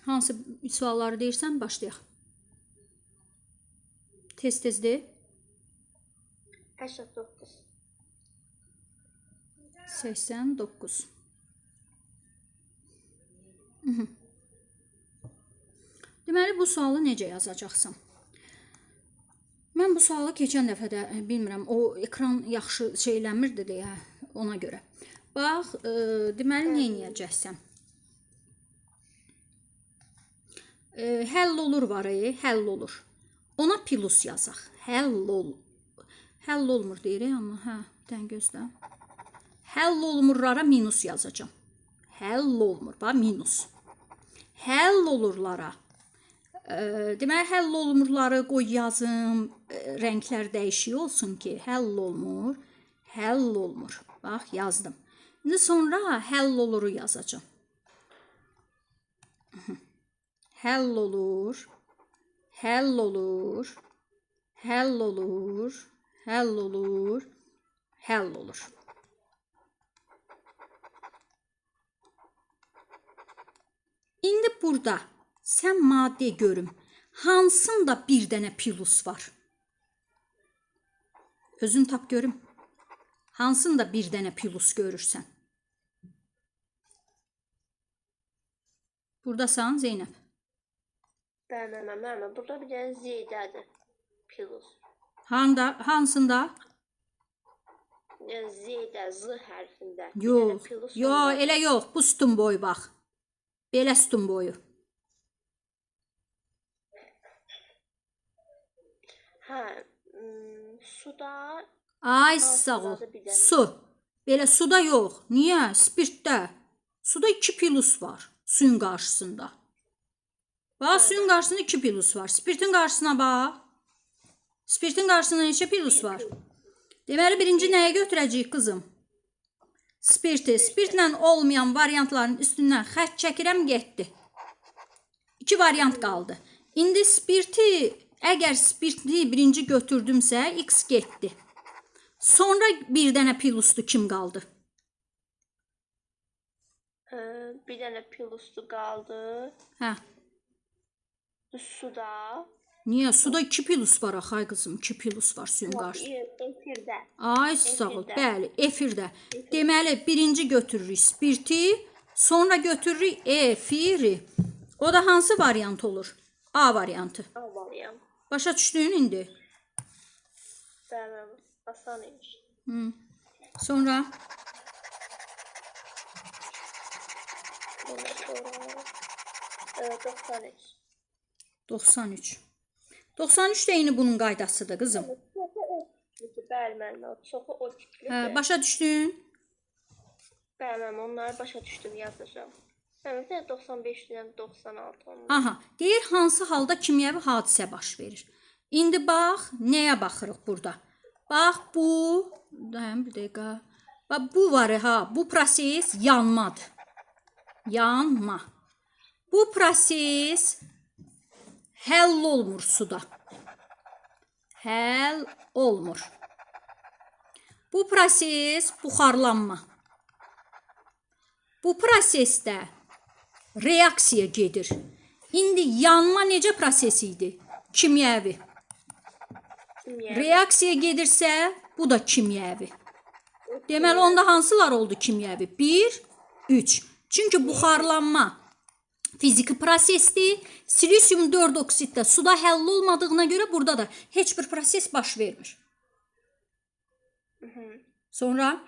Hansı sualları deyirsən, başlayaq. Tez-tez de. 89. 89. Deməli, bu sualı necə yazacaqsan? Mən bu sualı keçən dəfə də bilmirəm, o ekran yaxşı şeylənmirdi deyə ona görə. Bax, deməli, nə eləyəcəksən? Həll olur var, həll olur. Ona plus yazaq. Həll ol. Həll olmur deyirik, amma hə, bir dənə gözlə. Həll olmurlara minus yazacağam. Həll olmur, bax, minus. Həll olurlara. Deməli, həll olmurları qoy yazım, rənglər dəyişik olsun ki, həll olmur, həll olmur. Bax, yazdım. İndi sonra həll oluru yazacağam. Həll olur, həll olur, həll olur, həll olur, həll olur. İndi burada sən maddə görüm, hansında bir dənə plus var? Özün tap görüm. Hansında bir dənə plus görürsən? Buradasan Zeynəb. Bəli, müəllimə. Burada bir dənə Z-dədir. Plus. Handa, hansında? Z-də, Z hərfində. Yox. Yox, elə yox. Bu sütun boyu bax. Belə sütun boyu. Hə, suda. Ay, sağ ol. Su. Belə suda yox. Niyə? Spirtdə. Suda 2 plus var suyun qarşısında. Bax, suyun qarşısında 2 plus var. Spirtin qarşısına bax. Spirtin qarşısında neçə plus var? Deməli, birinci nəyə götürəcəyik qızım? Spirti. Spirtlə olmayan variantların üstündən xətt çəkirəm, getdi. 2 variant qaldı. İndi spirti, əgər spirti birinci götürdümsə, x getdi. Sonra bir dənə pluslu kim qaldı? Bir dənə pluslu qaldı. Hə. Suda. Niyə? Suda 2 plus var axı, ay qızım. 2 plus var suyun qarşısında. Efirdə. Ay, sağ ol. Bəli, efirdə. Deməli, birinci götürürük spirti, sonra götürürük efiri. O da hansı variant olur? A variantı. A variantı. Başa düşdün indi? Bəli, asan imiş. Sonra? Sonra 93. 93. 93 də eyni bunun qaydasıdır qızım. Bəli, müəllimə, çoxu o tiplidir. Hə, başa düşdün? Bəli, müəllimə, onları başa düşdüm, yazacağam. Bəli, 95-dən 96 onlar. Aha, deyir hansı halda kimyəvi hadisə baş verir. İndi bax, nəyə baxırıq burada? Bax, bu, dayan bir dəqiqə. Bax, bu var ha, bu proses yanmadır. Yanma. Bu proses həll olmur suda. Həll olmur. Bu proses buxarlanma. Bu prosesdə reaksiya gedir. İndi yanma necə proses idi? Kimyəvi. Reaksiya gedirsə, bu da kimyəvi. Deməli, onda hansılar oldu kimyəvi? 1, 3. Çünki buxarlanma fiziki prosesdir. Silisium 4 oksid də suda həll olmadığına görə burada da heç bir proses baş vermir. Sonra?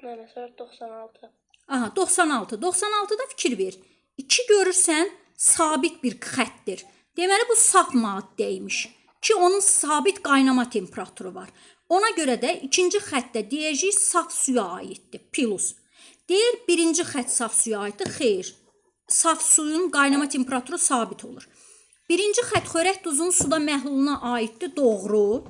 Sonra 96. Aha, 96. 96-da fikir ver. 2 görürsən, sabit bir xətdir. Deməli, bu saf maddə imiş ki, onun sabit qaynama temperaturu var. Ona görə də ikinci xəttdə deyəcəyik saf suya aiddir, plus. Deyir, birinci xətt saf suya aiddir, xeyr. Saf suyun qaynama temperaturu sabit olur. Birinci xətt xörək duzunun suda məhluluna aiddir, doğru.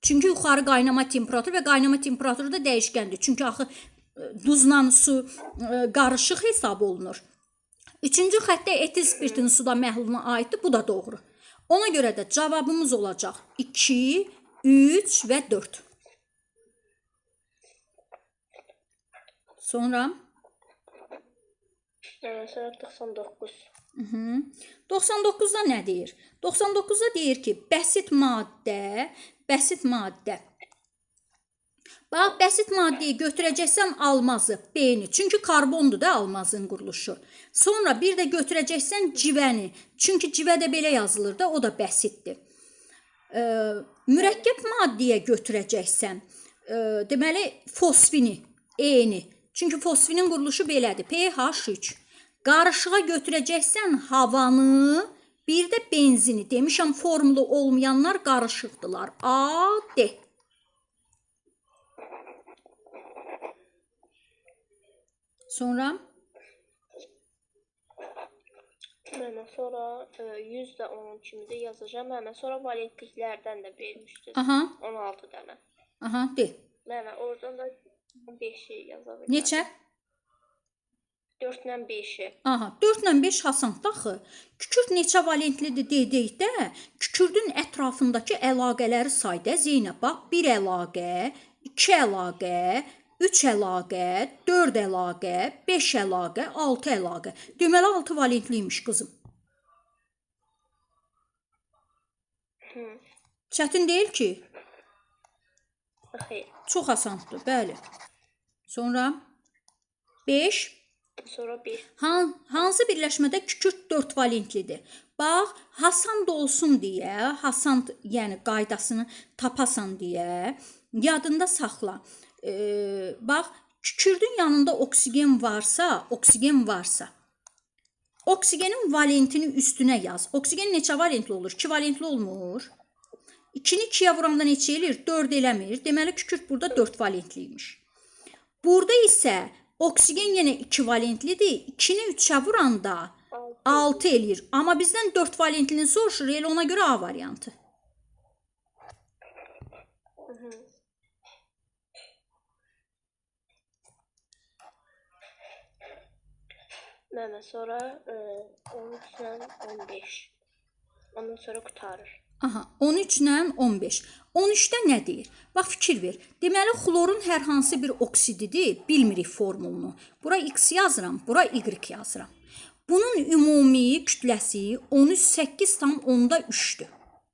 Çünki yuxarı qaynama temperaturu və qaynama temperaturu da dəyişkəndir. Çünki axı duzla su qarışıq hesab olunur. Üçüncü xəttdə etil spirtinin suda məhluluna aiddir, bu da doğru. Ona görə də cavabımız olacaq 2, 3 və 4. Sonra? Sonra 99. 99-da nə deyir? 99-da deyir ki, bəsit maddə, bəsit maddə. Bax, bəsit maddəyi götürəcəksən almazı, B-ni. Çünki karbondur da almazın quruluşu. Sonra bir də götürəcəksən civəni. Çünki civə də belə yazılır da, o da bəsitdir. Mürəkkəb maddəyə götürəcəksən, deməli fosfini, E-ni. Çünki fosfinin quruluşu belədir. PH3. Qarışığa götürəcəksən havanı, bir də benzini. Demişəm formulu olmayanlar qarışıqdılar. A, D. Sonra Mənə sonra 100 də onun kimi də yazacağam. Mənə sonra valentliklərdən də vermişdiniz. Aha. 16 dənə. Aha, de. Mənə oradan da 5-i yaza bilərəm. Neçə? 4 ilə 5-i. Aha, 4 ilə 5 asandır axı. Kükürt neçə valentlidir dedikdə, kükürdün ətrafındakı əlaqələri say da Zeynəb. Bax, 1 əlaqə, 2 əlaqə, 3 əlaqə, 4 əlaqə, 5 əlaqə, 6 əlaqə. Deməli 6 valentliymiş qızım. Hı. Çətin deyil ki. Xeyr. Çox asandır, bəli. Sonra 5. Sonra 5. Hansı birləşmədə kükürt 4 valentlidir? Bax, Hasan da olsun deyə, Hasan yəni qaydasını tapasan deyə yadında saxla. Bax, kükürdün yanında oksigen varsa, oksigenin valentini üstünə yaz. Oksigen neçə valentli olur? 2 valentli olmur. 2-ni 2-yə vuranda neçə eləyir? 4 eləmir. Deməli kükürt burada 4 valentliymiş. Burada isə oksigen yenə 2 valentlidir. 2-ni 3-ə vuranda 6 eləyir. Amma bizdən 4 valentlini soruşur. Elə ona görə A variantı. Mənə sonra 13 ilə 15. Ondan sonra qurtarır. Aha, 13 ilə 15. 13-də nə deyir? Bax, fikir ver. Deməli, xlorun hər hansı bir oksididir, bilmirik formulunu. Bura X yazıram, bura Y yazıram. Bunun ümumi kütləsi 18,3-dür.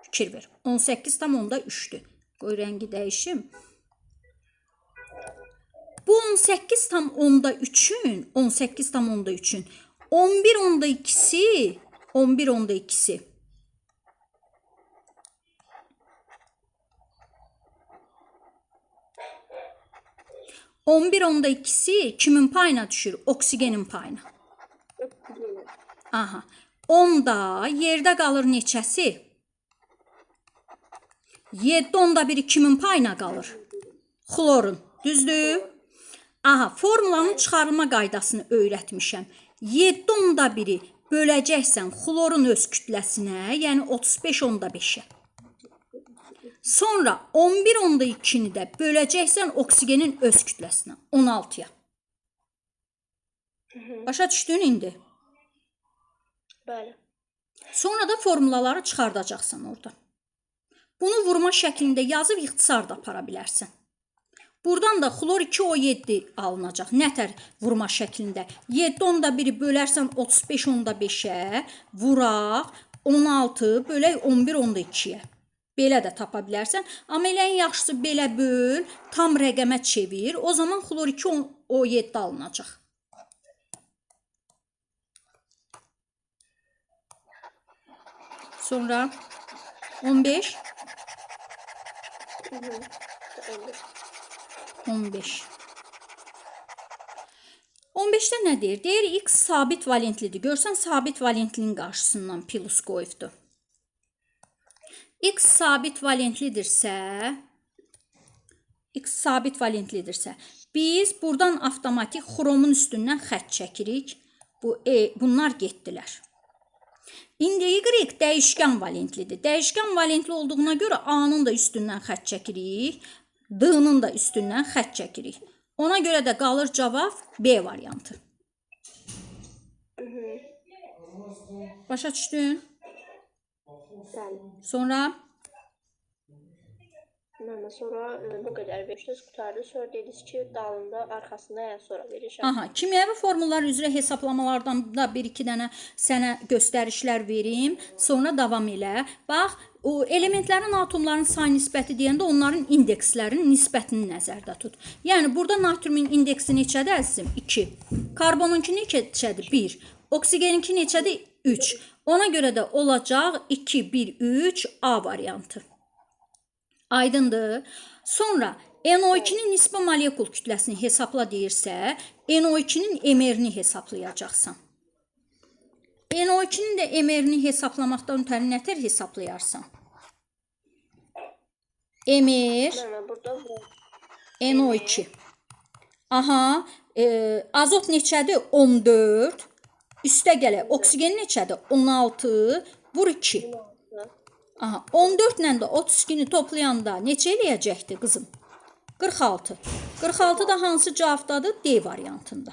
Fikir ver. 18,3-dür. Qoy rəngi dəyişim. Bu 18,3-ün, 18,3-ün 11,2-si, 11,2-si 11,2-si kimin payına düşür? Oksigenin payına. Aha. Onda yerdə qalır neçəsi? 7,1 kimin payına qalır? Xlorun. Düzdür? Aha, formulanın çıxarılma qaydasını öyrətmişəm. 7,1-i böləcəksən xlorun öz kütləsinə, yəni 35,5-ə. Sonra 11,2-ni də böləcəksən oksigenin öz kütləsinə, 16-ya. Başa düşdün indi? Bəli. Sonra da formulaları çıxardacaqsan orada. Bunu vurma şəklində yazıb ixtisar da apara bilərsən. Buradan da xlor 2O7 alınacaq. Nətər vurma şəklində? 7,1-i bölərsən 35,5-ə, vuraq 16 bölək 11,2-yə. Belə də tapa bilərsən. Amma elə ən yaxşısı belə böl, tam rəqəmə çevir. O zaman xlor 2O7 alınacaq. Sonra 15. 15. 15. 15-də nə deyir? Deyir X sabit valentlidir. Görsən sabit valentlinin qarşısından plus qoyubdur. X sabit valentlidirsə, biz buradan avtomatik xromun üstündən xətt çəkirik. Bu E, bunlar getdilər. İndi Y dəyişkən valentlidir. Dəyişkən valentli olduğuna görə A-nın da üstündən xətt çəkirik, D-nın da üstündən xətt çəkirik. Ona görə də qalır cavab B variantı. Başa düşdün? Bəli. Sonra Müəllimə sonra bu qədər vermişdiniz, qurtardı. Sonra dediniz ki, dalında, arxasında, yəni sonra verəcəm. Aha, kimyəvi formullar üzrə hesablamalardan da bir-iki dənə sənə göstərişlər verim, sonra davam elə. Bax, o elementlərin atomların say nisbəti deyəndə onların indekslərinin nisbətini nəzərdə tut. Yəni burada natriumun indeksi neçədir əzizim? 2. Karbonunki neçədir? 1. Oksigeninki neçədir? 3. Ona görə də olacaq 2, 1, 3 A variantı. Aydındır. Sonra NO2-nin nisbi molekul kütləsini hesabla deyirsə, NO2-nin MR-ni hesablayacaqsan. NO2-nin də MR-ni hesablamaqdan ötəri nətər hesablayarsan? MR Müəllimə burada bu NO2. Aha, azot neçədir? 14. Üstə gələk, oksigen neçədir? 16. Vur 2. 16. Aha, 14 ilə də 32-ni toplayanda neçə eləyəcəkdi qızım? 46. 46 da hansı cavabdadır? D variantında.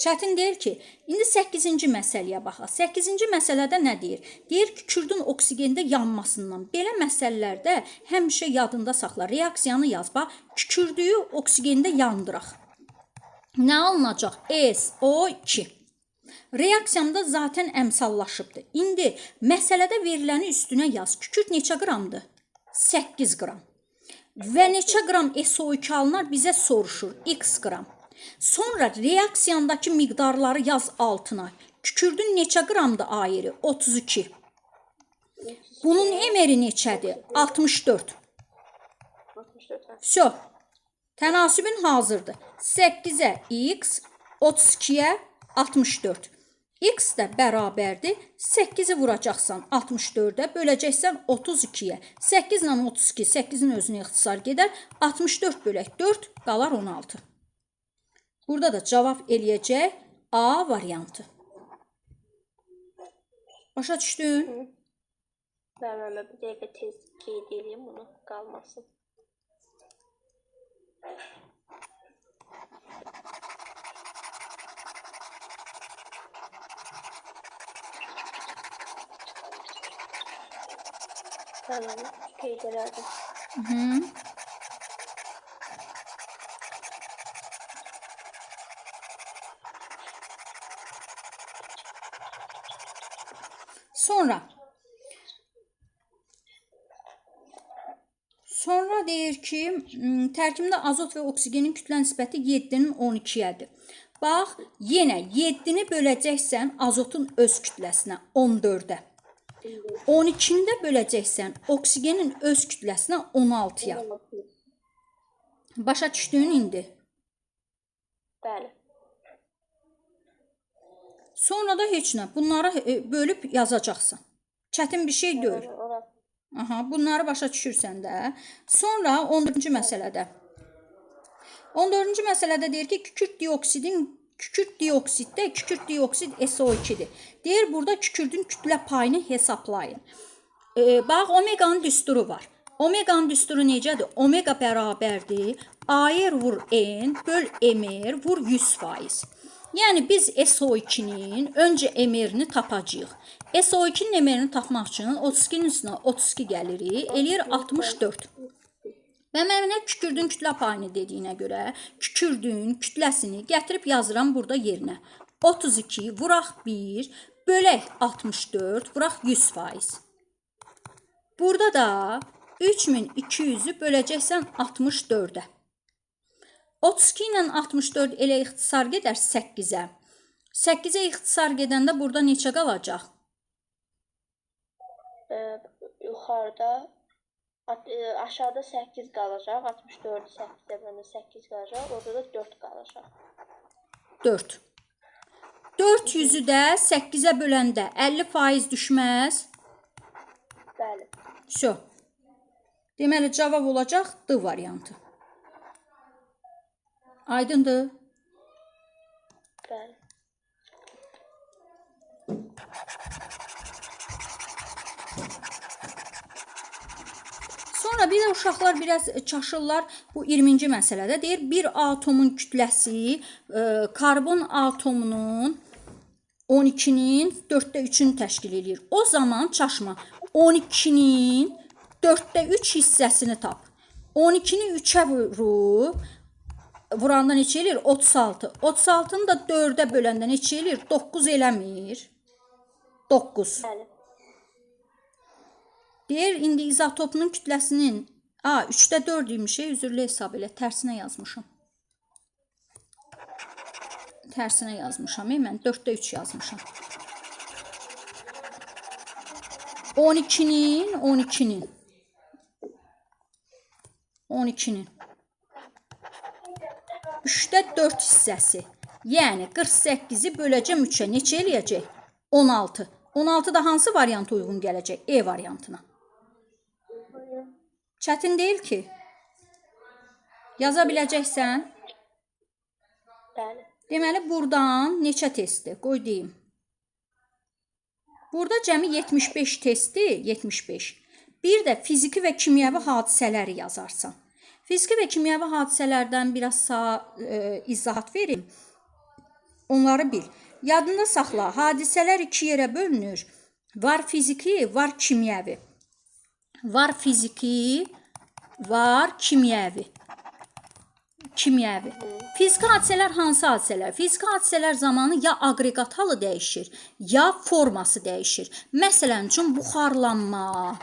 Çətin deyil ki. İndi 8-ci məsələyə baxaq. 8-ci məsələdə nə deyir? Deyir ki, kükürdün oksigende yanmasından. Belə məsələlərdə həmişə yadında saxla. Reaksiyanı yaz. Bax, kükürdüyü oksigende yandıraq. Nə alınacaq? SO2. Reaksiyamda zaten əmsallaşıbdır. İndi məsələdə veriləni üstünə yaz. Kükürt neçə qramdır? 8 qram. Və neçə qram SO2 alınar bizə soruşur. X qram. Sonra reaksiyandakı miqdarları yaz altına. Kükürdün neçə qramdır A yeri? 32. Bunun MR-i neçədir? 64. 64. hə. Vso. Tənasübün hazırdır. 8-ə x, 32-yə 64. X də bərabərdir. 8-i vuracaqsan 64-ə, böləcəksən 32-yə. 8 ilə 32, 8-in özünə ixtisar gedər. 64 bölək 4 qalar 16. Burada da cavab eləyəcək A variantı. Başa düşdün? Bəli, müəllimə bir dəqiqə tez qeyd eləyim bunu, qalmasın. Tamam, qeyd elədim. Hı. Sonra deyir ki, tərkibində azot və oksigenin kütlə nisbəti 7-nin 12-yədir. Bax, yenə 7-ni böləcəksən azotun öz kütləsinə 14-ə. 12-ni də böləcəksən oksigenin öz kütləsinə 16-ya. Başa düşdün indi? Bəli. Sonra da heç nə. Bunları bölüb yazacaqsan. Çətin bir şey deyil. Aha, bunları başa düşürsən də. Sonra 14-cü məsələdə. 14-cü məsələdə deyir ki, kükürt dioksидdə kükürt dioksid SO2-dir. Deyir burada kükürdün kütlə payını hesablayın. Bax, omeqanın düsturu var. Omeqanın düsturu necədir? Omega bərabərdir AR vur N böl MR vur 100%. Yəni biz SO2-nin öncə MR-ni tapacağıq. SO2-nin MR-ni tapmaq üçün 32-nin üstünə 32 gəlirik, eləyir 64. Və mənə kükürdün kütlə payını dediyinə görə kükürdün kütləsini gətirib yazıram burada yerinə. 32 vuraq 1 bölək 64 vuraq 100%. Burada da 3200-ü böləcəksən 64-ə. 32 ilə 64 elə ixtisar gedər 8-ə. 8-ə ixtisar gedəndə burada neçə qalacaq? Yuxarıda aşağıda 8 qalacaq, 64-ü 8-ə böləndə 8 qalacaq, orada da 4 qalacaq. 4. 400-ü də 8-ə böləndə 50% düşməz. Bəli. Vso. Deməli, cavab olacaq D variantı. Aydındır? Bəli. Sonra bir də uşaqlar biraz çaşırlar bu 20-ci məsələdə. Deyir, bir atomun kütləsi karbon atomunun 12-nin 4-də 3-ünü təşkil eləyir. O zaman çaşma. 12-nin 4-də 3 hissəsini tap. 12-ni 3-ə vurub, vuranda neçə eləyir? 36. 36-nı da 4-ə böləndə neçə eləyir? 9 eləmir. 9. Bəli. Deyir, indi izotopunun kütləsinin 3-də 4 imiş, üzrlü hesab elə, tərsinə yazmışam. Tərsinə yazmışam, mən 4-də 3 yazmışam. 12-nin 3-də 4 hissəsi. Yəni 48-i böləcəm 3-ə. Neçə eləyəcək? 16. 16 da hansı varianta uyğun gələcək? E variantına. Çətin deyil ki. Yaza biləcəksən? Bəli. Deməli, buradan neçə testdir? Qoy deyim. Burada cəmi 75 testdir, 75. Bir də fiziki və kimyəvi hadisələri yazarsan. Fiziki və kimyəvi hadisələrdən biraz izahat verim. Onları bil. Yadında saxla, hadisələr iki yerə bölünür. Var fiziki, var kimyəvi. Var fiziki, var kimyəvi. Kimyəvi. Fiziki hadisələr hansı hadisələr? Fiziki hadisələr zamanı ya aqreqat halı dəyişir, ya forması dəyişir. Məsələn üçün buxarlanma,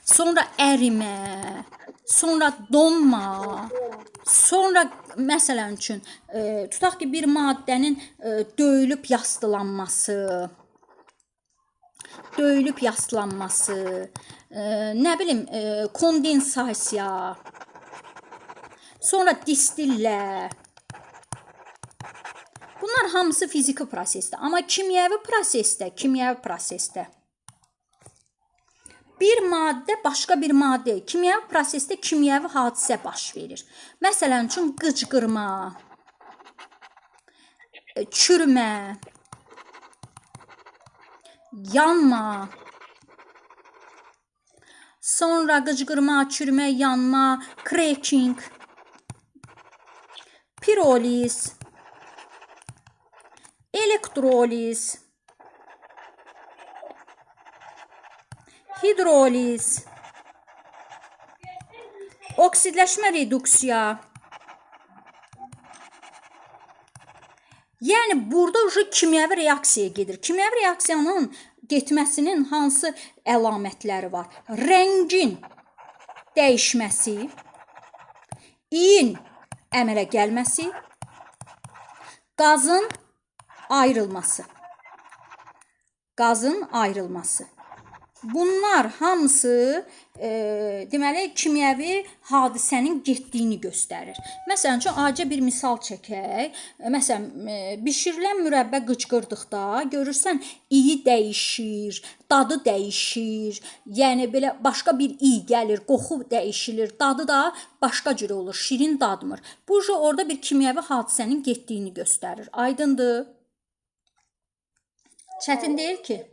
sonra ərimə, sonra donma, sonra məsələn üçün tutaq ki, bir maddənin döyülüb yastılanması, nə bilim, kondensasiya, sonra distillə. Bunlar hamısı fiziki prosesdir. Amma kimyəvi prosesdə, bir maddə başqa bir maddə, kimyəvi prosesdə kimyəvi hadisə baş verir. Məsələn üçün qıcqırma, çürümə, yanma, sonra qıcqırma, çürümə, yanma, cracking, piroliz, elektroliz, hidroliz, oksidləşmə, reduksiya. Yəni burada ucu kimyəvi reaksiya gedir. Kimyəvi reaksiyanın getməsinin hansı əlamətləri var? Rəngin dəyişməsi, iyin əmələ gəlməsi, qazın ayrılması. Qazın ayrılması. Bunlar hamısı deməli kimyəvi hadisənin getdiyini göstərir. Məsələn üçün acı bir misal çəkək. Məsələn, bişirilən mürəbbə qıcqırdıqda görürsən iyi dəyişir, dadı dəyişir. Yəni belə başqa bir iyi gəlir, qoxu dəyişilir, dadı da başqa cür olur, şirin dadmır. Bu orada bir kimyəvi hadisənin getdiyini göstərir. Aydındır? Çətin deyil ki.